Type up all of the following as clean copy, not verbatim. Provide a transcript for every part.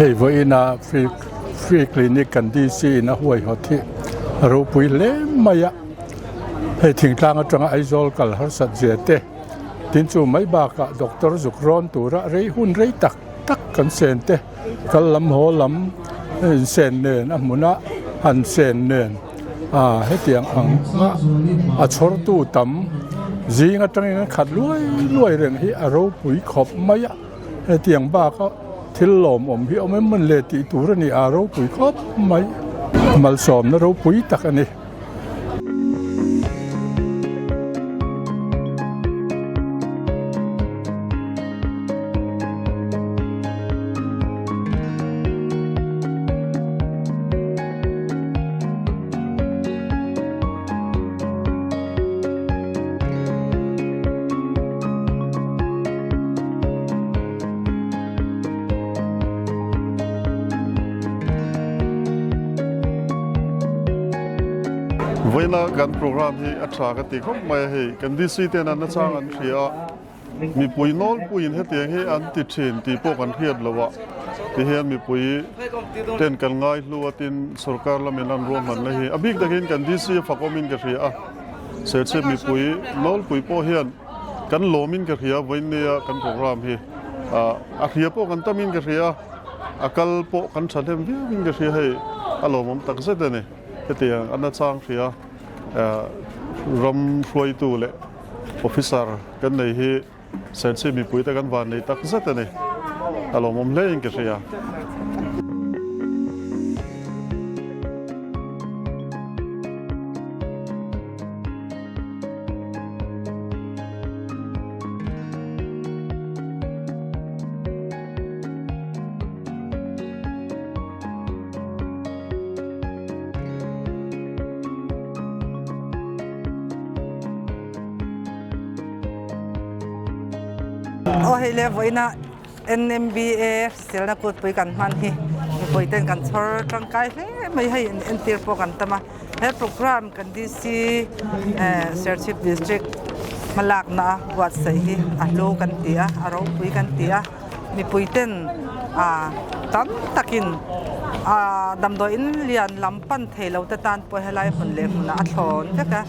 Hei vawiina free clinic kan DC in a huaihawt hi a ropui hle mai a, hei thingtlang atanga Aizawl kal harsat zia te tin chu mai bakah doctor zuk rawn tura rei hun rei tak tak kan sen te kal lam haw lam insen nen a hmuna han sen nen ah hetiang ang a a chhawrtu tam zing atangin an khat luai luai reng hi a ropui khawp mai a hetiang baka thil lawmawm hi awm em mawn le tih tur a ni a ropui khawp mai malsawmna ropui tak a ni. Vawiina kan program hi a tha ka ti khawp mai a hei kan DC ten an nachang an hria a mipui nawlpuiin hetiang hi an ti thin tih pawh kan hriat loh a tihian mipui ten kan ngai hlu a tin sorkar lamin an ruahmanna hi a bik takin kan DC a fakawmin ka hria a Serchhip mipui nawlpui pawh hian Kan lawmin ka hria vawinia kan program hi a hria pawh kan tamin ka hria a kal pawh kan thahnem viauin ka hria hei a lawmawm tak zet a ni hetiang a nachang hria ram hruaitu leh officer kan nei hi Serchhip mipuite kan van nei tak zet a ni a lawmawm hlein ka hria. Aw hei le vawiina NMBA hriselna kutpui kan hman hi mipui ten kan chhawr tangkai hle mai hei entir pawh kan tam a. He program kan DC Serchhip District hmalakna a buatsaih hi a hlu kan ti a, a ropui kan ti a, mipui ten tam takin damdawiin lian lam pan thei lo te tan pawh helai hmun leh hmunah a thlawn vek a,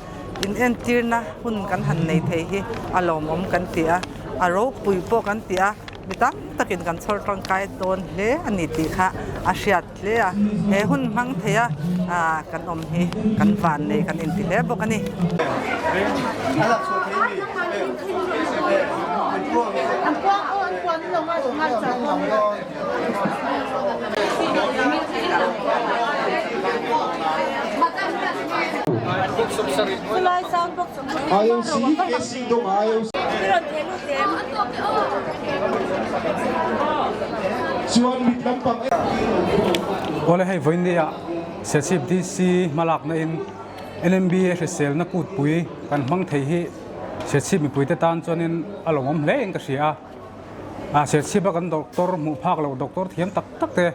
in entirna hun kan han nei thei hi a lawmawm kan ti a, a ropui pawh kan ti a, mi tam takin kan chhawr tangkai dawn hle a ni tih kha a hriat. Hle a, he hun hmang thei a kan awm hi kan van nei kan inti hle bawk a ni. Awle hei vawinia Serchhip DC hmalakna in NMBA hriselna kutpui kan hmang thei hi Serchhip mipuite tan chuanin a lawmawm hle in ka hria a. A Serchhip a kan doctor hmuh phak loh doctor thiam tak tak te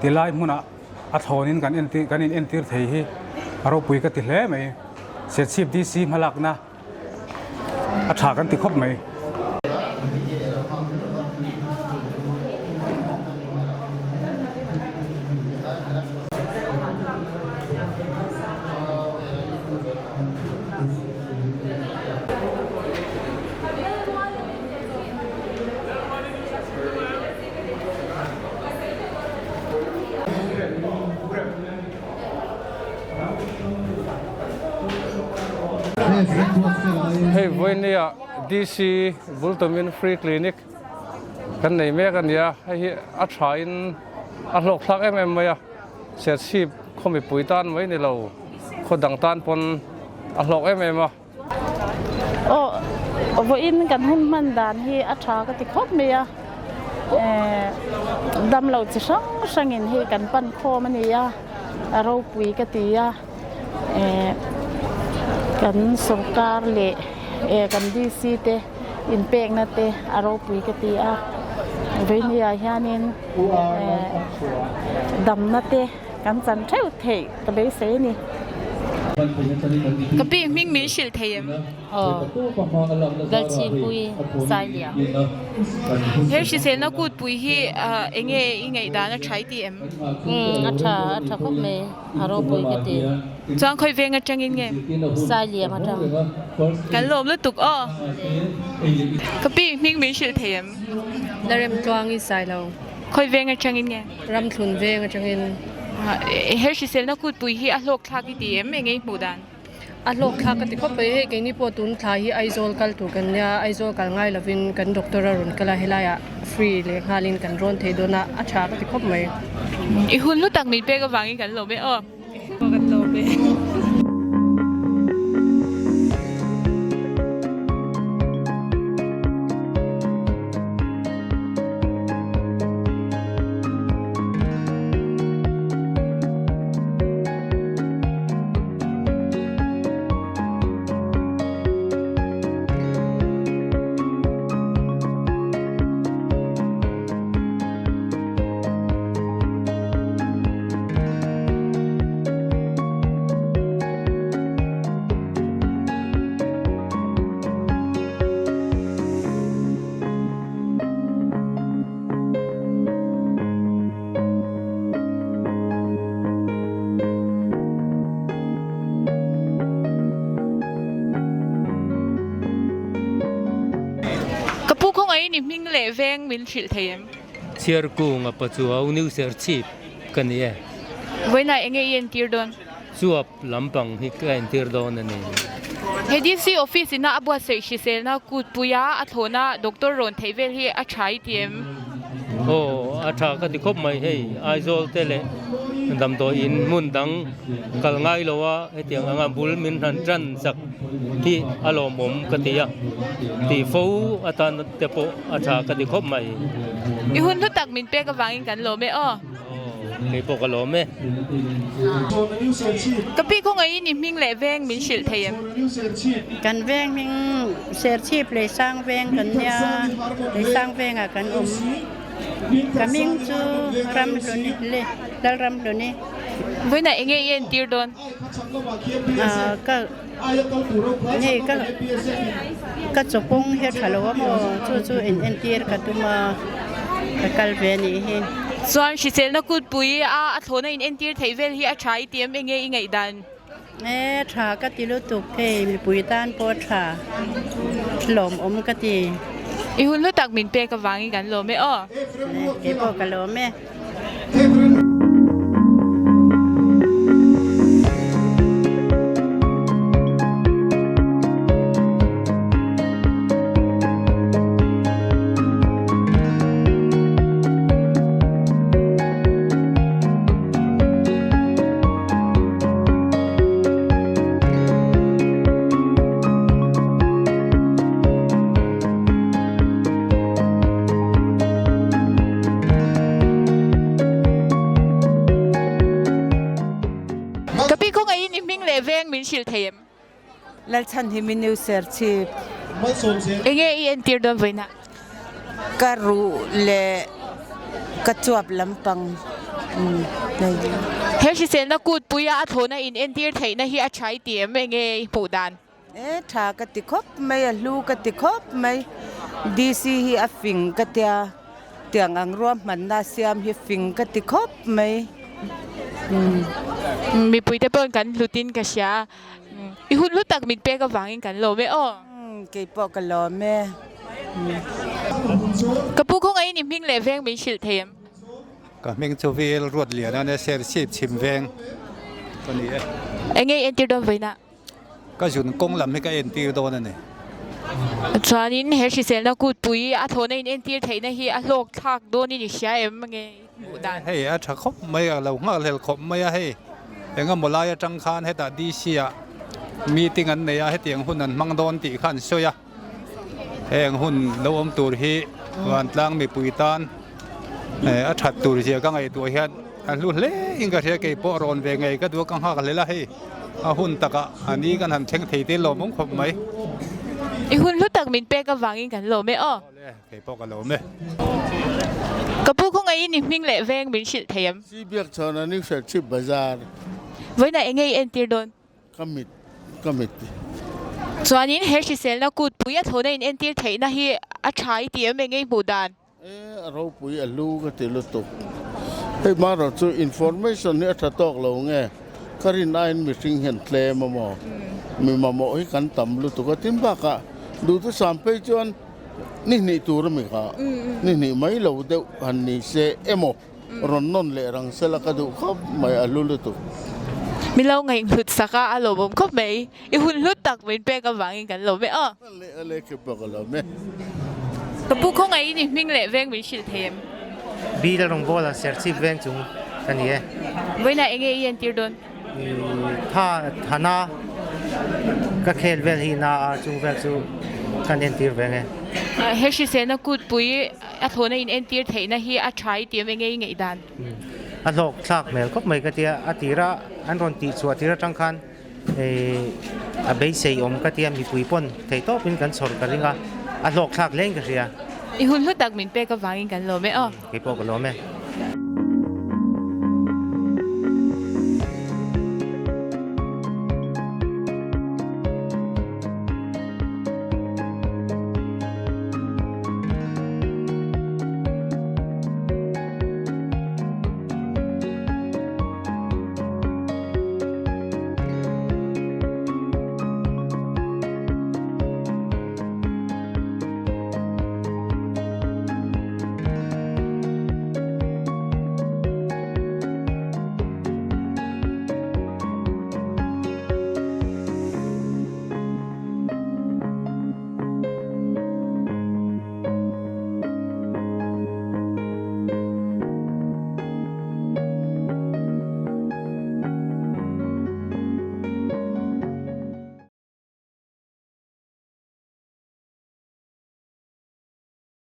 tilai hmunah a thlawnin kan entir kan in entir thei hi a ropui ka ti hle mai. Serchhip DC hmalakna A tha kan ti khawp mai. Hei vawinia DC Bultumin Free Clinic kan nei mek a nia, hei hi a thain a hlawk thlak em em mai a, Serchhip khaw mipui tan mai ni lo khaw dang tan pawn a hlawk em em a. Aw vawiin kan hun hman dan hi a tha ka ti khawp mai a, damlo chi hrang hrangin hei kan pan khawm a ni a, a ropui ka ti a, kan sawrkar leh kan DC te inpekna te a ropui ka ti a, vawinia hianin damna te kan chan theuh theih ka beisei a ni. Ka pi hming min hrilh thei em? Aw, Lalchhipui Sailia. He hriselna kutpui hi eng nge i ngaihdan a tha i ti em? Umm, a tha, a tha khawp mai, a ropui ka ti. Chuan khawi veng atangin nge? Sailiam atang. Kan lawm lutuk aw. Ka pi hming min hrilh thei em? Laremtluangi Sailo. Khawi veng atangin nge? Ramthlun veng atangin. He hriselna kutpui hi a hlawk thlak i ti em? Enge i hmuh dan? A hlawk thlak ka ti khawp mai. Hei keini pawh tun thla hi Aizawl kal tur kan nia, Aizawl kal ngai lovin kan doctor a rawn kal a, helaiah free leh nghalin kan rawn thei dawn a, a tha ka ti khawp mai. I hun hlu tak min pek avangin kan lawm e aw. Kan lawm e. Ka pu khawngaih ni hming leh veng min hrilh thei em? Chhiarkung a pachuau new serchhip ka ni e. Vawiinah enge i entir dawn? Chuap lampang hi ka entir dawn a ni. He DC office ina a buatsaih hriselna kutpuia a thlawhna doctor rawn theih vel hi a tha i ti em? Aw, a tha ka ti khawp mai hei, Aizawl te leh damdawi in hmun dang kal ngai lo a hetiang anga bul min hran tan chak hi a lawmawm ka ti a, tih fo atan te pawh a tha ka ti khawp mai. I hun hlu tak min pek avangin kan lawm e aw. Kei pawh ka lawm e. Ka pi khawngaihin i hming leh veng min hrilh thei em? Kan veng hming Serchhip Leisang veng kan nia, Leisang vengah kan awm. Ka hming chu Ramhluni le Lalramhluni. Vawiinah enge i entir dawn? Ka Hei ka ka chawpawng hi a tha lo a maw chu chu in entir ka tum a ka kal ve a nih hi. Chuan hriselna kutpui a a thlawhna in entir theih vel hi a tha i ti em enge i ngaihdan? E tha ka ti lutuk hei mipui tan pawh a tha lawmawm ka ti. I hun hlu tak min pek avangin kan lawm e aw. Kei pawh ka lawm e. Ka pi khawngaihin i hming leh veng min hrilh thei em? Lalchhan hi min new Serchhip. Enge i entir dawn vawiinah? Ka ruh leh ka chuap lampang nei. He hriselna kutpuia a thlawhna in entir theihna hi a tha i ti em? Enge i hmuh dan? E tha ka ti khawp mai, a hlu ka ti khawp mai. DC hi a fing ka tia, tiang ang ruahmanna siam hi fing ka ti khawp mai. Mipui te pawhin kan hlutin ka hria a, i hun hlu tak min pek avangin kan lawm e aw. Kei pawh ka lawm e. Ka pu khawngaihin i hming leh veng min hrilh thei em? Ka hming chu Vil Ruatliana nia, Serchhip chhim veng ka ni e. Enge i entir dawn vawiinah? Ka zun kawng lam hi ka entir dawn a ni. Chuanin he hriselna kutpui a thlawhna in entir theihna hi a hlawk thlak dawnin i hria em nge i hmuh dan? Hei a tha khawp mai a, lo nghakhlel khawp mai a hei. Engemaw lai atang khan hetah DC ah meeting an nei a, hetiang hun an hmang dawn tih kha an sawi a. Heng hun lo awm tur hi vantlang mipui tan a that tur zia ka ngaihtuah hian a hlu hle in ka hria kei pawh rawn ve ngei ka duh a ka nghak hlel a hei a hun takah a ni kan han thleng thei te lawmawm khawp mai. I hun hlu tak min pek avangin kan lawm e aw. Awle kei pawh ka lawm e. Ka pu khawngaihin i hming leh veng min hrilh thei em? Sibiakchhawna New Serchhip Bazar. Vawiinah enge i entir dawn? Ka mit, ka mit. Chuanin he hriselna kutpui a thlawhna in entir theihna hi a tha i ti em eng nge i hmuh dan? E, a ropui a hlu ka ti lutuk. Hei marawh chu information hi a tha tawk lo nge ka rin aiin mihring hian tlem a maw? Mi mamawh hi kan tam lutuk a tin bakah duhthusam phei chuan ni hnih tur a mi kha ni hnih mai lo deuh han ni se emaw rawn nawn leh rang sela ka duh khawp mai a hlu lutuk. Mi lo ngaihhlut sak a, a lawmawm khawp mai. I hun hlut tak min pek avangin kan lawm e aw. A leh a leh kep bawk a lawm e. Ka pu khawngaihin i hming leh veng min hrilh thei em? Bill rawngbawla Serchhip veng chung ka ni e. Vawiinah enge i entir dawn? Tha thana ka khel vel hi na a chung vel chu kan entir ve nge. He hriselna kutpui a thlawhna in entir theihna hi a tha i ti em enge i ngaihdan? A hlawk thlak hmel khawp mai ka tia, a tira an rawn tih chhuah tir atang khan a beisei awm ka tia mipui pawn thei tawpin kan chhawr ka ring a, a hlawk thlak hle in ka hria. I hun hlu tak min pek avangin kan lawm e aw. Keipawh ka lawm e.